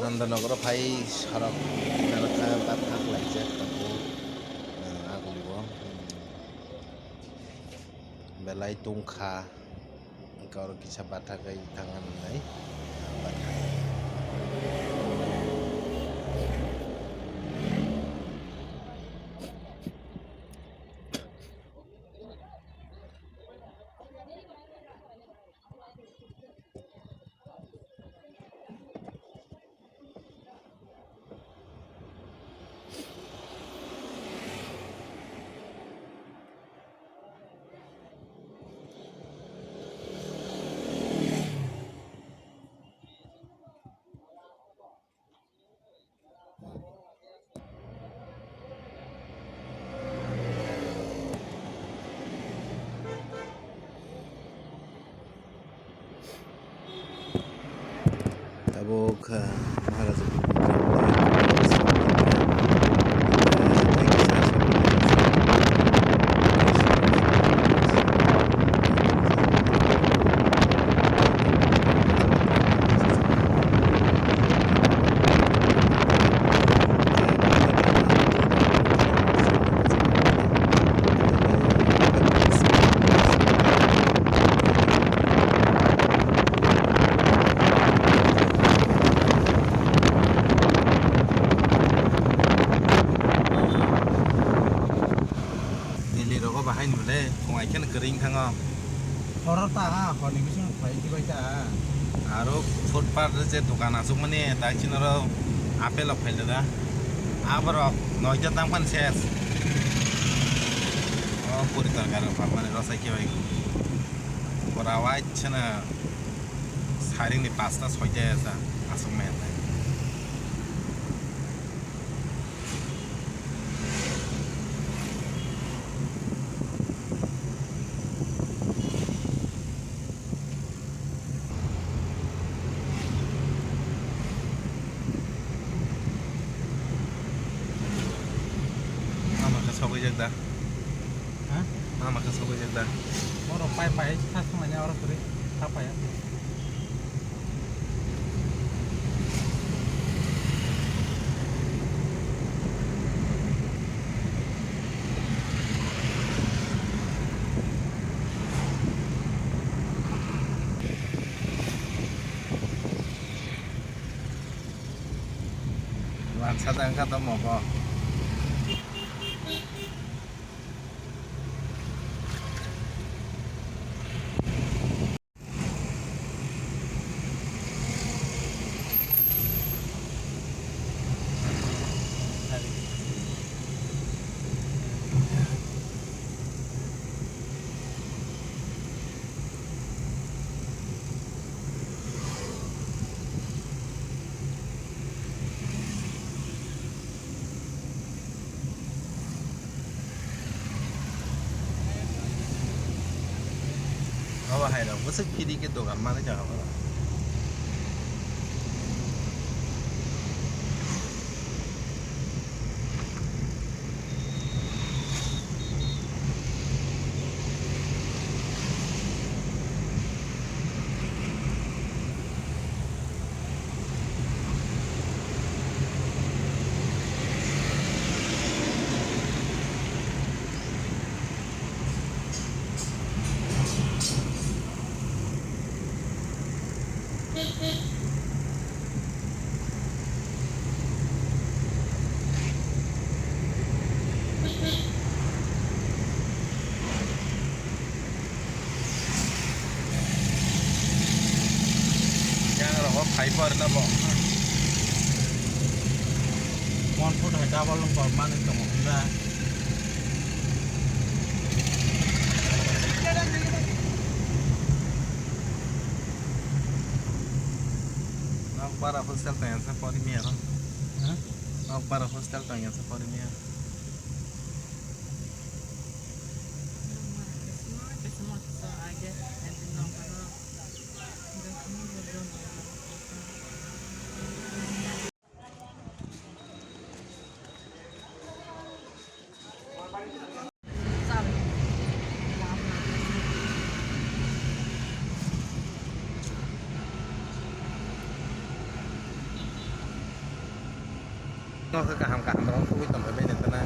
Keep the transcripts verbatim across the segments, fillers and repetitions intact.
Nandanagar phai sorok narwkha, bathak laijak tongo, ah, agulio, hmm, belai tongkha, hwnkhe oro kisa bathagwi thangna nangnai, bathak. Tabuk, ah, Maharaja. Delhi rogo bahai ni bole, khwngai khe kwrwi wng thango. Horo ta ha, horni bising phai kibai ta. Aro footpath je dokan aswkmani, daikchino ro apple rok phailada. Aborok noita tangphani ses. O puri torkar rok phalmani rosai kibai. Pura white chana saringni pasta soita ya sa aswkmani. Mama khe sogwi jak da? Ha? Mama khe sogwi jak da? Oro pai pai sa samanya oro kwrwi sa paya. Lansa da wngkha to mogo. Obo hai rok bwswk phiri khe dogan manwi kha obo. Yang rogo phai pho arena bo. Mon food hai double wng kor mani tongo hwnba. Nok bara hostel tong yang sa pori miya ro. Ha? Nok bara hostel tong yang sa pori miya. Nokha kaham kaham rok tubui tongkha bini tana.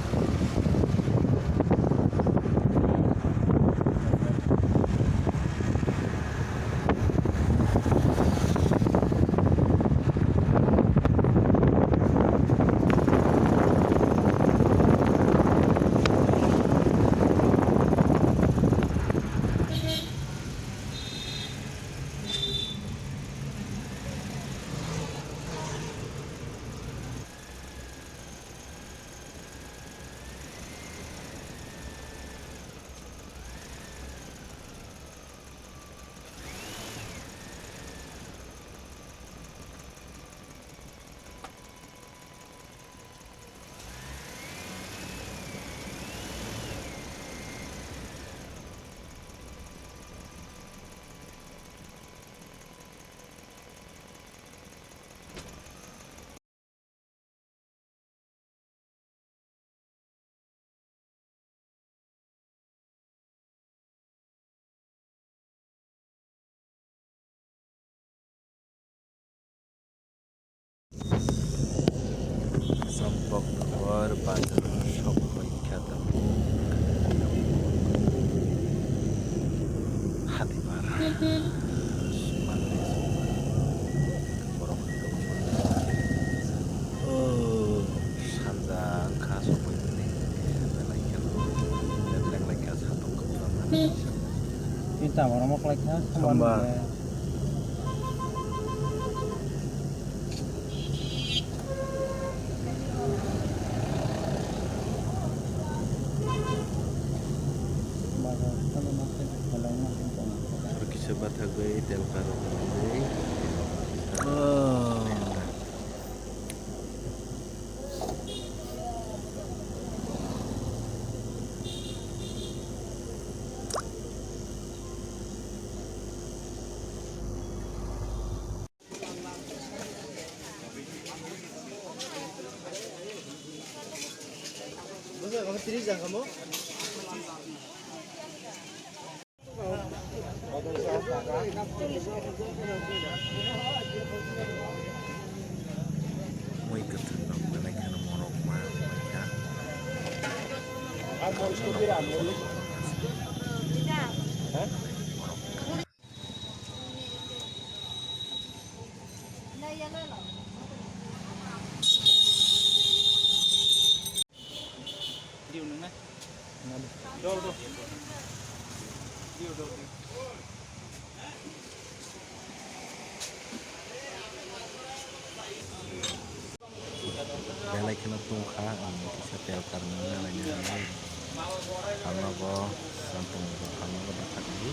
Champakdor bazar o sok kha tabuk. Hati bar. Borok. Oh, sanja wngkha sokoi hwnwi. Belai khe, belai khe satung kwbangma. Tei tamo rwma kwlai kha, Sombar. Oro kisa bathagwi telkar rok rwgwi. Oh. Mui kwthwng rok belai kheno morok ma wngkha. Diu nung nai. Dou, dou. Diu, dou, diu. Belai kheno tungkha, ang kisa telkar nang nang nai. Ang nogo, sampung nogo, ang nogo, bathakni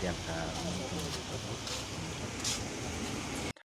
telkar nang tong.